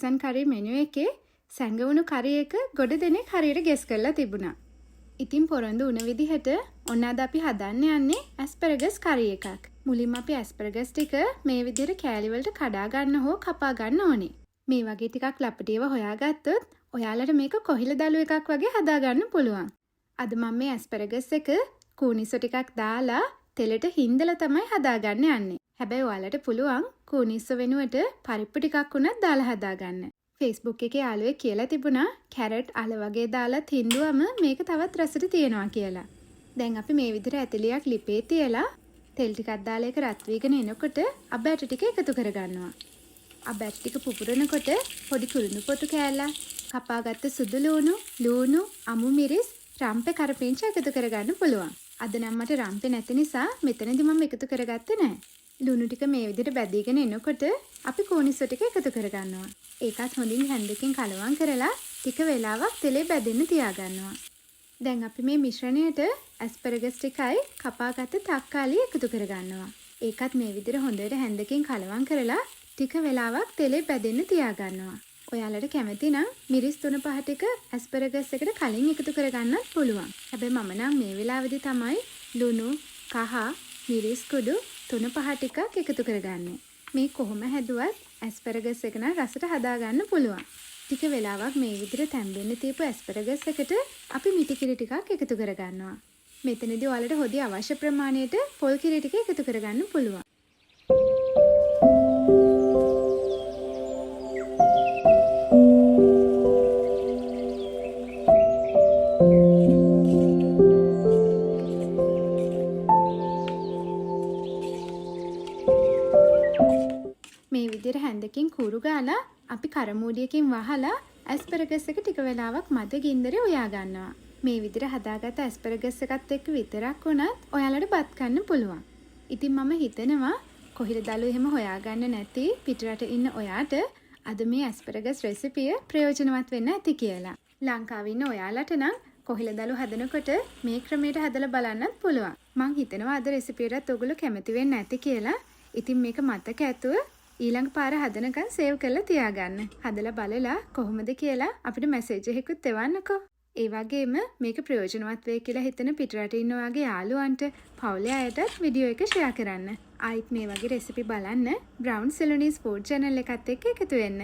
Rice and curry menu එකේ සැඟවුණු කරි එක ගොඩ දෙනෙක් හරියට ගෙස් කරලා තිබුණා. ඉතින් පොරොන්දු වුණ විදිහට ඔන්න අද අපි හදන්න යන්නේ ඇස්පරගස් කරි එකක්. මුලින්ම අපි ඇස්පරගස් ටික මේ විදිහට කෑලි වලට කඩා ගන්න හෝ කපා ගන්න ඕනේ. මේ වගේ ටිකක් ලපටියව හොයාගත්තොත් ඔයාලට මේක කොහිල දළු එකක් වගේ හදාගන්න පුළුවන්. අද මම මේ ඇස්පරගස් එක කූනිස්සෝ ටිකක් දාලා තෙලට හින්දලා තමයි හදාගන්න යන්නේ. හැබැයි ඔයාලට පුළුවන් කූනිස්සෝ වෙනුවට පරිප්පු ටිකක් වුණත් දාලා හදාගන්න. Facebook එකේ යාළුවෙක් කියලා තිබුණා කැරට් අල වගේ දාලත් හින්දුවම මේක තවත් රසට තියෙනවා කියලා. දැන් අපි මේ විදිහට ඇතිලියක් ලිපේ තියලා තෙල් ටිකක් දාලා ඒක රත් වීගෙන එනකොට අබ ඇට ටික එකතු කරගන්නවා. අබ ඇට ටික පුපුරනකොට පොඩි කුරුඳු පොතු කෑල්ලක්, කපාගත්ත සුදු ලූණු, ලූණු, අමු මිරිස්, රම්පෙ කරපිංච එකතු කරගන්න පුළුවන්. අද නම් මට රම්පෙ නැති නිසා මෙතනදි මම එකතු කරගත්තේ නෑ. ලුණු ටික මේ විදිහට බැදීගෙන එනකොට අපි කූනිස්සෝ ටික එකතු කරගන්නවා. ඒකත් හොඳින් හැන්දකින් කලවම් කරලා ටික වෙලාවක් තෙලේ බැදෙන්න තියාගන්නවා. දැන් අපි මේ මිශ්‍රණයට ඇස්පරගස් ටිකයි කපාගත්ත තක්කාලි එකතු කරගන්නවා. ඒකත් මේ විදිහට හොඳට හැන්දකින් කලවම් කරලා ටික වෙලාවක් තෙලේ බැදෙන්න තියාගන්නවා. ඔයාලට කැමති නම් මිරිස් 3-5 ටික ඇස්පරගස් එකට කලින් එකතු කරගන්නත් පුළුවන්. හැබැයි මම නම් මේ වෙලාවේදී තමයි ලුණු, කහ, මිරිස් කුඩු 3-5 ටිකක් එකතු කරගන්නේ. මේ කොහොම හැදුවත් ඇස්පරගස් එක නම් රසට හදාගන්න පුළුවන්. ටික වෙලාවක් මේ විදිහට තැම්බෙන්න තියපු ඇස්පරගස් එකට අපි මිටි කිරි ටිකක් එකතු කරගන්නවා. මෙතනදී ඔයාලට හොදි අවශ්‍ය ප්‍රමාණයට පොල් කිරි ටික එකතු කරගන්න පුළුවන්. මේ විදිහට හැන්දකින් කූරු ගාලා අපි කරමූඩියකින් වහලා ඇස්පරගස් එක ටික වෙලාවක් මද ගින්දරේ උයා ගන්නවා. මේ විදිහට හදාගත්ත ඇස්පරගස් එකත් එක්ක විතරක් වුණත් ඔයාලට බත් කන්න පුළුවන්. ඉතින් මම හිතනවා කොහිල දළු එහෙම හොයාගන්න නැති පිටරට ඉන්න ඔයාට අද මේ ඇස්පරගස් රෙසිපිය ප්‍රයෝජනවත් වෙන්න ඇති කියලා. ලංකාවේ ඉන්න ඔයාලට නම් කොහිල දළු හදනකොට මේ ක්‍රමයට හදලා බලන්නත් පුළුවන්. මං හිතනවා අද රෙසිපියටත් ඔයගොල්ලෝ කැමති වෙන්න ඇති කියලා. ඉතින් මේක මතක ඇතුව ඊළඟ පාර හදනකන් සේව් කරලා තියාගන්න. හදලා බලලා කොහොමද කියලා අපිට මැසේජ් එකකුත් එවන්නකෝ. ඒ වගේම මේක ප්‍රයෝජනවත් වෙයි කියලා හිතන පිටරට ඉන්න ඔයාගේ යාළුවන්ට, පවුලේ අයටත් වීඩියෝ එක ෂෙයා කරන්න. ආයිත් මේ වගේ රෙසිපි බලන්න බ්‍රවුන් සෙලොනීස් ෆුඩ් චැනල් එකත් එක්ක එකතු වෙන්න.